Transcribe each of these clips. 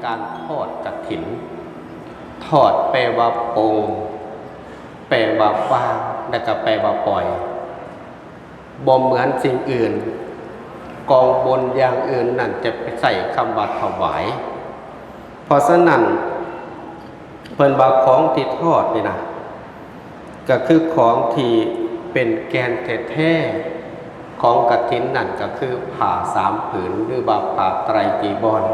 ການທອດກະຖິນ. ທອດແປວ່າປົງ, ແປວ່າວາງ ແລະກະແປວ່າປ່ອຍ. ບໍ່ເໝືອນສິ່ງອື່ນ, ກອງບຸນຢ່າງອື່ນນັ້ນຈະໃຊ້ຄຳວ່າຖວາຍ. ເພາະສະນັ້ນ ເພິ່ນວ່າຂອງທີ່ທອດນີ້ນະ ກະຄືຂອງທີ່ເປັນແກ່ນແທ້ໆຂອງກະຖິນນັ້ນ ກະຄືຜ້າສາມຜືນ ຫຼືວ່າຜ້າໄຕຣຈີວອນ,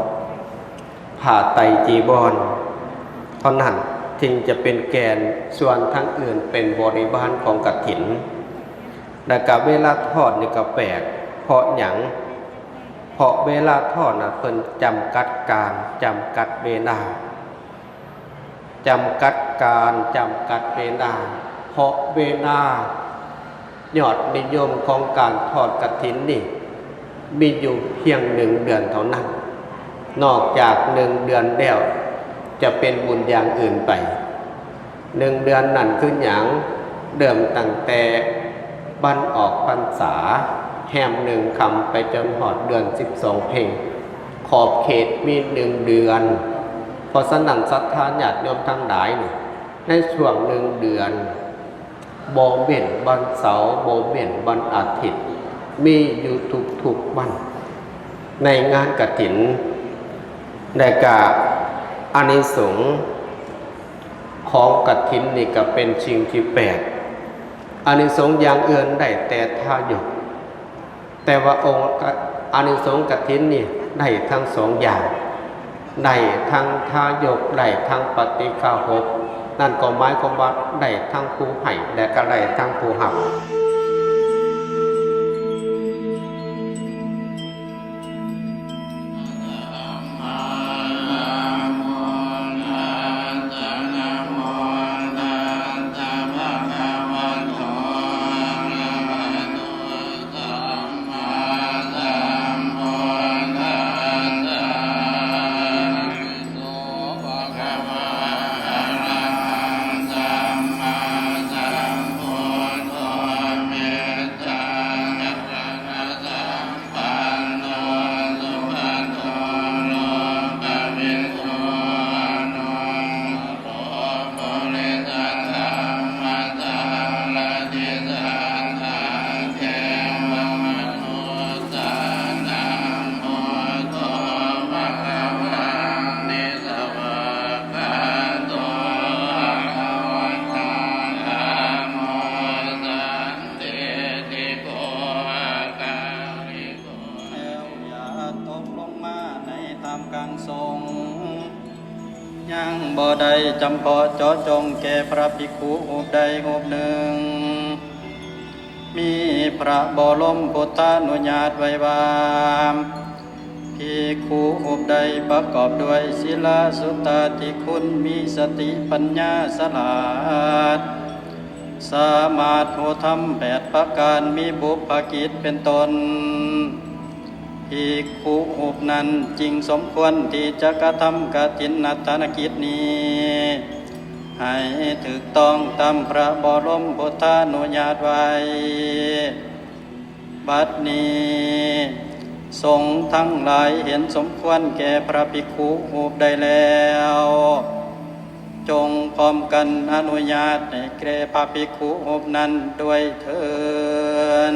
ຜ້າໄຕຣຈີວອນເທົ່ານັ້ນ ຈຶ່ງຈະເປັນແກ່ນ, ສ່ວນທາງອື່ນເປັນບໍລິວານຂອງກະຖິນ. ແລະກະເວລາທອດນີ້ກະແປກ ເພາະຫຍັງ? ເພາະເວລາທອດນະ ເພິ່ນຈຳກັດການ, ຈຳກັດເວລາ. ຈຳກັດການ, ຈຳກັດເວລາ, ເພາະເວລາຍອດນິຍົມຂອງການທອດກະຖິນນີ້ ມີຢູ່ພຽງໜຶ່ງເດືອນເທົ່ານັ້ນ. ນອກຈາກໜຶ່ງເດືອນແລ້ວ ຈະເປັນບຸນຢ່າງອື່ນໄປ. ໜຶ່ງເດືອນນັ້ນຄືຫຍັງ? ເລີ່ມຕັ້ງແຕ່ວັນອອກພັນສາ ແຮມໜຶ່ງຄ່ຳ ໄປຈົນຮອດເດືອນສິບສອງເພັງ. ຂອບເຂດມີໜຶ່ງເດືອນ. ເພາະສະນັ້ນ ສັດທາຍາດໂຍມທັງຫຼາຍນີ້ ໃນຊ່ວງໜຶ່ງເດືອນ ບໍ່ເວັ້ນວັນເສົາ, ບໍ່ເວັ້ນວັນອາທິດ, ມີຢູ່ທຸກໆວັນໃນງານກະຖິນ. ແລະກະອານິສົງຂອງກະຖິນນີ້ກະເປັນສິ່ງທີ່ແປກ. ອານິສົງຢ່າງອື່ນໄດ້ແຕ່ທາຍົກ, ແຕ່ວ່າອົງກະ ອານິສົງກະຖິນນີ້ໄດ້ທັງສອງຢ່າງ, ໄດ້ທັງທາຍົກ, ໄດ້ທັງປະຕິຄາຫົກ. ນັ້ນກໍໝາຍຄວາມວ່າໄດ້ທັງຜູ້ໃຫ້ ແລະກະໄດ້ທັງຜູ້ຮັບ. ແລ້ວຢ່າຕົກລົງມາໃນທ່າມກາງສົງ. ຍັງບໍ່ໄດ້ຈຳເພາະເຈາະຈົງແກ່ພະພິກຂຸຮູບໃດຮູບໜຶ່ງ. ມີພະບໍລົມພຸດທານຸຍາດໄວ້ວ່າ ພິກຂຸຮູບໃດປະກອບດ້ວຍສີລະ ສຸຕາທິຄຸນ ມີສະຕິປັນຍາສະຫຼາດ ສາມາດຮູ້ທຳແປດປະການ ມີບຸບພະກິດເປັນຕົ້ນ, ພິກຂຸຮູບນັ້ນຈຶ່ງສົມຄວນທີ່ຈະກະທຳກະຖິນນັດຖະນະກິດນີ້ ໃຫ້ຖືກຕ້ອງຕາມພະບໍລົມພຸດທານຸຍາດໄວ້. ບັດນີ້ ສົງທັງຫຼາຍເຫັນສົມຄວນແກ່ພະພິກຂຸຮູບໃດແລ້ວ ຈົ່ງພ້ອມກັນອະນຸຍາດໃຫ້ແກ່ພະພິກຂຸຮູບນັ້ນດ້ວຍເທີ້ນ.